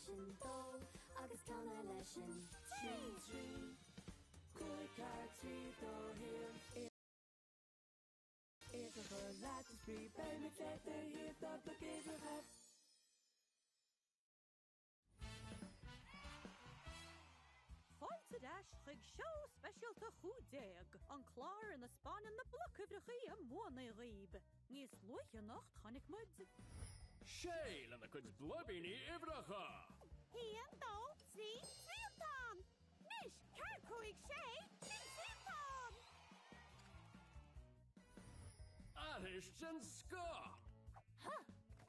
leis an dó agus clanna leis an 3. 3, 5, 4, 3, 2, 1. Uimhreacha leat ag spraoi, beimid le do thaobh do bhlocuimhreacha. Fáilte ar ais chuig seó speisialta 15, an clár ina 'spáineann na blocuimhreacha a mbuanna dhaoib. Níos luaithe anocht chonaic muid. Sé lena cuid bloibíní uimhreacha! 1, 2, 3, triantán! Anois, 4, 5, 6, sin triantán! Aithris den scoth!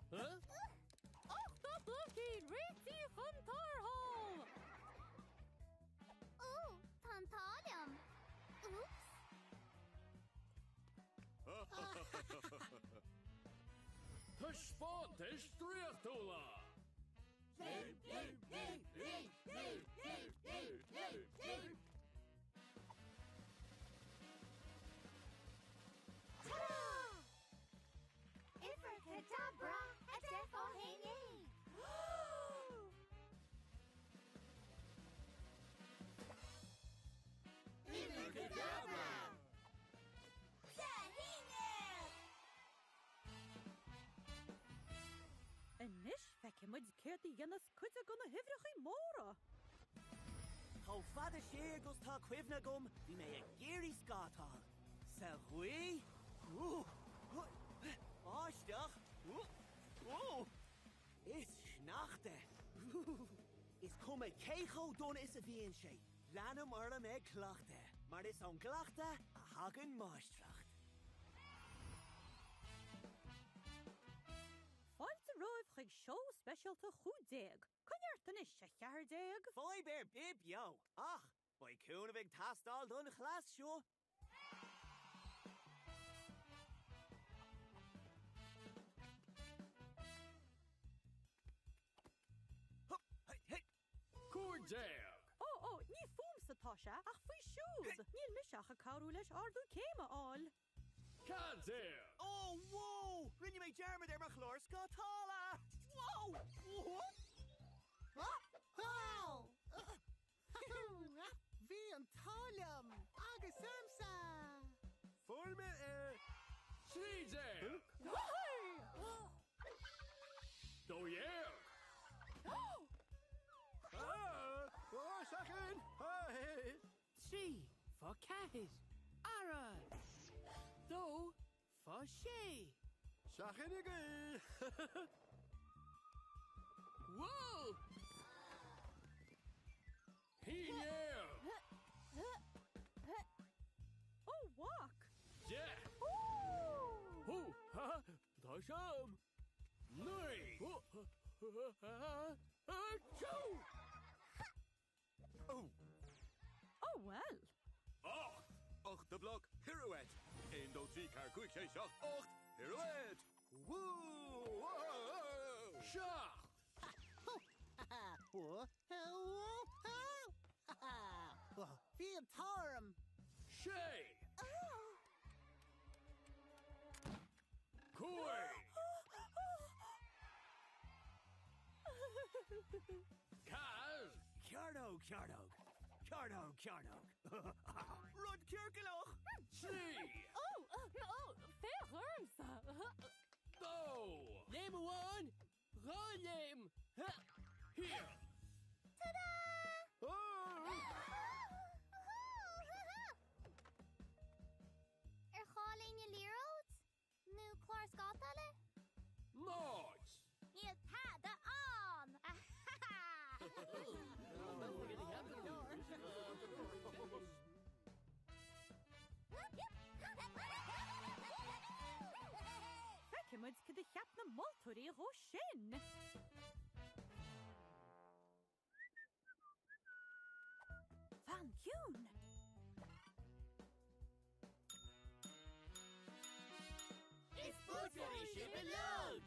80 bloicín réitithe chun tarrtháil! Ó, tá an t-ádh liom! Úps! Taispeántais draíochtúla! Tada! Uimhreacadabra 10 fá 11! Uimhreacadabra! 10 11! Anois feicfidh muid céard a dhéanas cuid de na huimhreacha móra. Chomh fada siar agus tá cuimhne agam, bhí mé ag iarraidh scátáil. Sa ghaoth? Báisteach? Is sneachta? Is cuma cé chomh dona is a bhíonn sé, leanaim orm ag cleachtadh, mar is ón gcleachtadh a thagann máistreacht. Fáilte romhaibh chuig seó speisialta 15. Coinnigh ort anois, a 14! Fadhb ar bith beo! Ach beidh cúnamh ag teastáil don chleas seo! Hup! Hei! Hei! 15! Ó, ó, ní fúmsa atá sé, ach faoi siúd! Níl mise ach ag cabhrú leis ardú céime a fháil. 14! Ó, whoa! Rinne mé dearmad ar mo chlár scátála! Whoa! Bhí an t-ádh liom agus ormsa! Fuair mé é! 13! 12! Ó, seachain! 3 fá 4. Ara! 2 fá 6. Seachainigí! Whoa! 11! Ó, mhac! 10! Hú! Ha! Tá sé a'm! 9! Hú! Ha! Ha! Tchú! Ó! Ó, bhuel! 8! 8 bloc, pirouette! 1, 2, 3, 4, 5, 6, 7, 8! Pirouette! Woo! 7! Bhí an t-ádh orm! 6! 5! 4! Cearnóg, cearnóg, cearnóg, cearnóg. Rud ciorclach! 3! Ó, ó, féach ormsa! 2! Léim amháin! Dhá léim! Ha! Here! Tada! Ar chaill éinne liathróid? Nó clár scátála? 0! Níl tada ann! Feicfidh muid cad a cheap na moltóirí dhó sin! Fan ciúin! Is buaiteoirí sibh uilig!